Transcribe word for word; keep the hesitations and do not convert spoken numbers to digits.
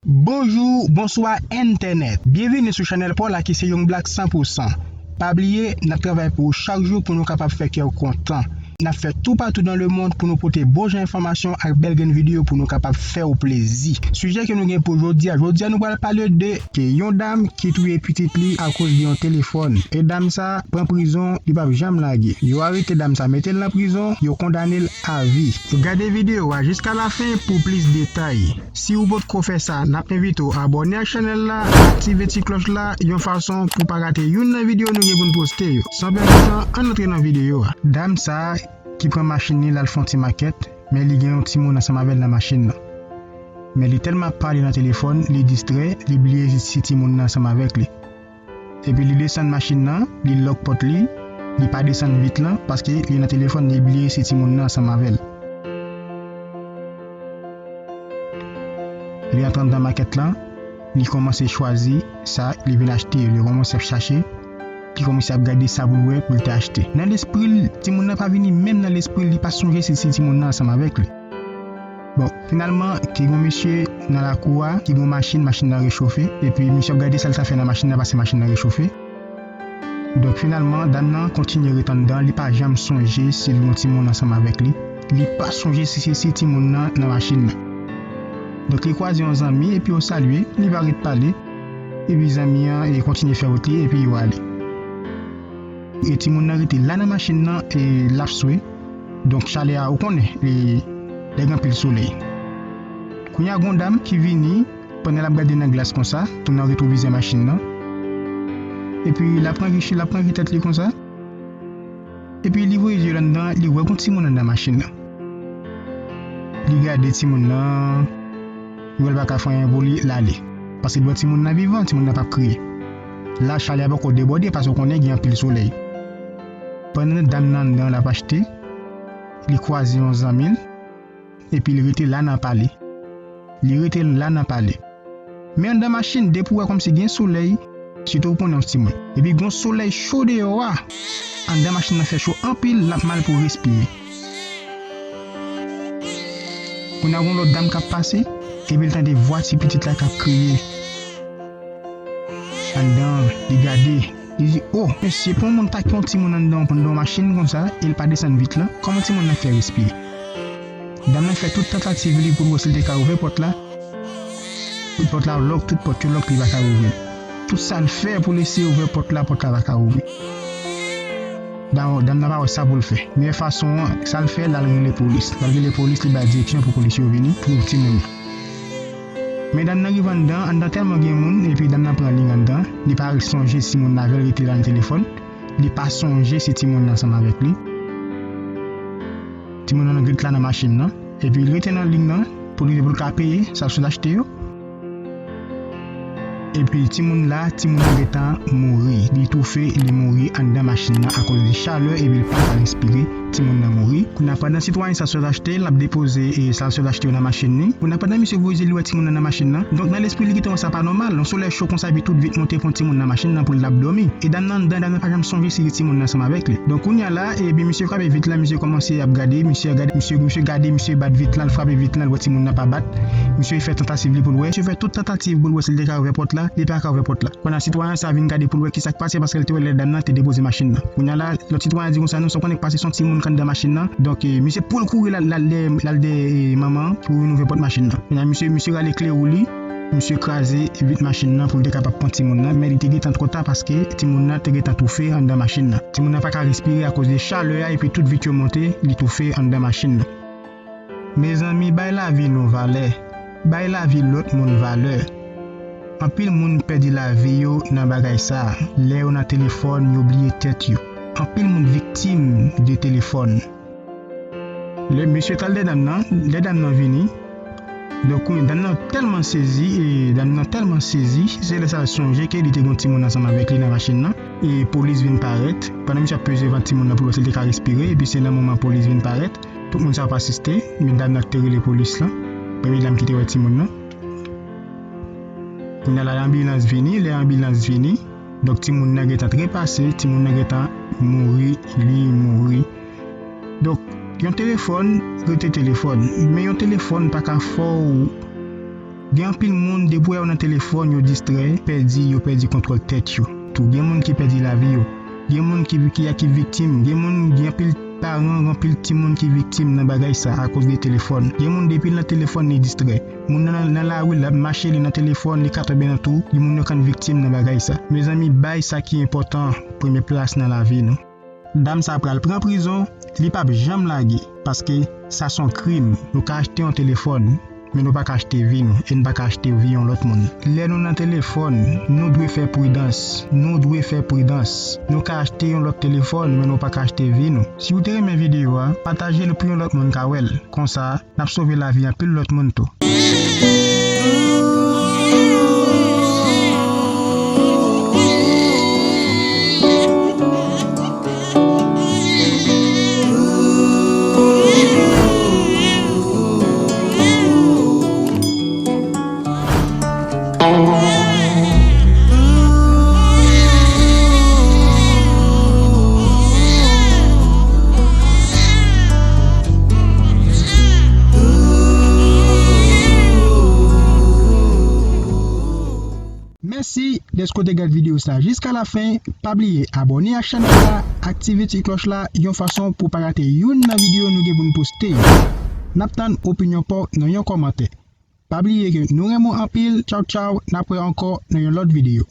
Bonjou, bonswa entènèt. Byenvini sou chanèl pa w la ki se Young Black san pou san. Pa bliye, n ap travay pou ou chak jou pou nou kapab fè kè w kontan. N ap fè toupatou dans le monde pou nou pote bon jan enfòmasyon ak bèl grenn videyo pou nou kapab fè w plezi. Sijè ke nou gen pou jodi a, jodi a nou pral pale de ke yon dam ki touye pitit li akoz de yon telefòn. E dam sa pran prizon, li p ap janm lage. Yo arete dam sa, mete l nan prizon, yo kondane l a vi. Gade videyo a jiska lafen pou plis detay. Si ou potko fè sa, n ap envite w abòne ak chanèl la, aktive ti klòch la, yon fason pou w pa rate youn nan videyo nou gen pou n poste yo. San pèdi tan, ann antre nan videyo a. Dam sa a ki pran machin li, l al fè yon ti makèt, men li gen yon timoun ansanm avè l nan machin nan. Men li tèlman ap pale nan telefòn, li distrè, li bliye si timoun nan ansanm avèk li. Epi li desann machin nan, li lòk pòt li, li pa desann vit lan, paske li nan telefòn, li bliye si timoun nan ansanm avè l. Li antre anndan makèt lan, li kòmanse chwazi sa li vin achte, li kòmanse ap chache, li kòmanse ap gade sa pou l wè pou l te achte. Nan lespri l, timoun nan pa vini menm nan lespri l, li pa sonje si se timoun nan ansanm avèk li. Bon, finalman, te gen yon mesye nan lakou a, ki gen yon machin, machin nan rechofe, epi misye ap gade sa l ta fè nan machin nan, paske machin nan rechofe. Donk, finalman, dam nan kontinye ret anndan, li pa janm sonje si l gen yon timoun ansanm avèk li. Li pa sonje si se, si timoun nan nan machin nan. Donk, li kwaze yon zanmi, epi yo salye, li pa ret pale. Epi zanmi an, e, kontinye fè wout li, epi yo ale. E timoun nan rete la nan machin nan, e, l ap swe. Donk, chalè a, ou konnen, e, lè gen anpil solèy. Kounye a, gon dam ki vini, pandan l ap gade nan glas konsa, tou nan retwovizè machin nan. Epi, l ap range, l ap range tèt li konsa. Epi, li voye zye l anndan, li wè gon timoun anndan machin nan. Li gade timoun nan, li wè l pa ka fè anyen pou li, l ale. Paske l wè timoun nan vivan, timoun nan p ap kriye. La, chalè a poko debòde, paske w konnen gen anpil solèy. Pandan dam nan anndan, l ap achte, li kwaze yon zanmi l, epi l rete la nan pale. Li rete la nan pale. Men anndan machin, depi w wè kòmsi gen solèy, sitou w konnen yon timoun. Epi gon solèy cho deyò a, anndan machin nan fè cho anpil, l ap mal pou respire. Kounye a gon lòt dam k ap pase, epi l tande vwa ti pitit la k ap kriye. Anndan, li gade, li di, "O, mesye, pou yon moun take yon timoun anndan, anndan yon machin konsa, e l pa desann vit lan, kòman timoun nan fè respire?" Dam nan fè tout tantativ li pou l wè si l te ka ouvè pòt la. Tout pòt la lòk, tout pòt yo lòk, li pa ka ouvri. Tout sa l fè pou l eseye ouvè pòt la, pòt la pa ka ouvri. Dam, dam nan pa wè sa pou l fè. Meyè fason an, sa l fè, l al rele polis. L al rele polis, li bay direksyon pou polis yo vini, pou timoun nan. Men dam nan rive anndan, anndan tèlman gen moun, epi dam nan pran liy anndan, li pa sonje si moun nan avè l rete la nan telefòn, li pa sonje si timoun nan ansanm avèk li. Timoun nan ret la nan machin nan, epi l rete nan liy nan, pou li, pou l ka peye sa l sot achte yo. Epi timoun la, timoun nan gentan mouri. Li toufe, li mouri anndan machin nan akoz de chalè, epi l pa ka respire. Timoun nan mouri. Kounye a, pandan sitwayen sa sot achte, l ap depoze, e, sa l sot achte yo nan machin li. Kounye a, pandan misye voye zye li wè timoun nan nan machin nan. Donk, nan lespri li, li gentan wè sa pa nòmal. Yon solèy cho konsa, epi tout vit monte pran timoun nan machin nan pou l t ap dòmi. E dam nan anndan, dam nan pa janm sonje si se timoun nan ansanm avèk li. Donk, kounye a la, epi misye frape vit la, misye kòmanse ap gade, misye gade, misye, misye gade, misye bat vit la, l frape vit la, l wè timoun nan pa bat. Misye fè tantativ li pou l wè. Misye fè tout tantativ pou l wè si l te ka ouvè pòt la, li pa ka ouvè pòt la. Kounye a, sitwayen sa vin gade pou l wè ki sa k pase, paske l te wè lè dam nan te depoze machin nan. Kounye a la, lòt sitwayen di konsa, "Non, sa w konnen k pase, se yon timoun k anndan machin nan." Donk, e, misye pou l kouri, l al, l al dèyè, l al dèyè, e, manman an pou vin ouvè pòt machin nan. Kounye a, misye, misye rale kle wou li, misye kraze vit machin nan pou l te kapab pran timoun nan, men li te gentan twò ta paske timoun nan te gentan toufe anndan machin nan. Timoun nan pa ka respire akoz de chalè a epi tout vit yo monte, li toufe anndan machin nan. Mezanmi, bay lavi nou valè. Bay lavi lòt moun valè. Anpil moun pèdi lavi yo nan bagay sa a. Lè yo nan telefòn, yo bliye tèt yo. Anpil moun viktim de telefòn. Lè mesye t al dèyè dam nan, lè dam nan vini, donk, kounye dam nan tèlman sezi, e dam nan tèlman sezi, se lè sa l sonje ke li te gen yon timoun ansanm avèk li nan machin nan. E polis vin parèt. Pandan misye ap peze vant timoun nan pou l wè si l te ka respire, epi se nan moman polis vin parèt. Tout moun sa yo pa asiste, medam nan ki te rele polis lan, premye dam ki te wè timoun nan. Kounye a la, anbilans vini, lè anbilans vini, donk timoun nan gentan trepase, timoun nan gentan mouri, li mouri. Donk, yon telefòn rete telefòn, men yon telefòn pa ka fè w Gen anpil moun, depi w wè yo nan telefòn, yo distrè, pèdi, yo pèdi kontwòl tèt yo. Tou, gen moun ki pèdi lavi yo. Gen moun ki, ki, ki viktim. Gen moun, gen anpil paran, gen anpil timoun ki viktim nan bagay sa akoz de telefòn. Gen moun, depi l nan telefòn, li distrè. Moun nan, nan, nan lari, l ap mache, li nan telefòn, li ka tonbe nan twou. Gen moun yo konn viktim nan bagay sa. Mezanmi, bay sa ki enpòtan premye plas nan lavi nou. Dam sa pral pran prizon, li p ap janm lage, paske sa se yon krim. Nou ka achte yon telefòn, men nou pa ka achte vi nou, e n pa ka achte vi yon lòt moun. Lè nou nan telefòn, nou dwe fè pridans, nou dwe fè pridans. Nou ka achte yon lòt telefòn, men nou pa ka achte vi nou. Si w te renmen videyo a, pataje l pou yon lòt moun ka wè l. Konsa, n ap sove lavi anpil lòt moun tou. Mèsi dèske w te gad videyo sa jiska lafen. Pa bliye abòne ak chanèl la, aktive ti klòch la yon fason pou w pa rate youn nan videyo nou gen pou n poste yo. N ap tann opinyon pa w nan yon kòmantè. Pa bliye ke nou renmen w anpil. Tchaw, tchaw, n ap wè ankò nan yon lòt videyo.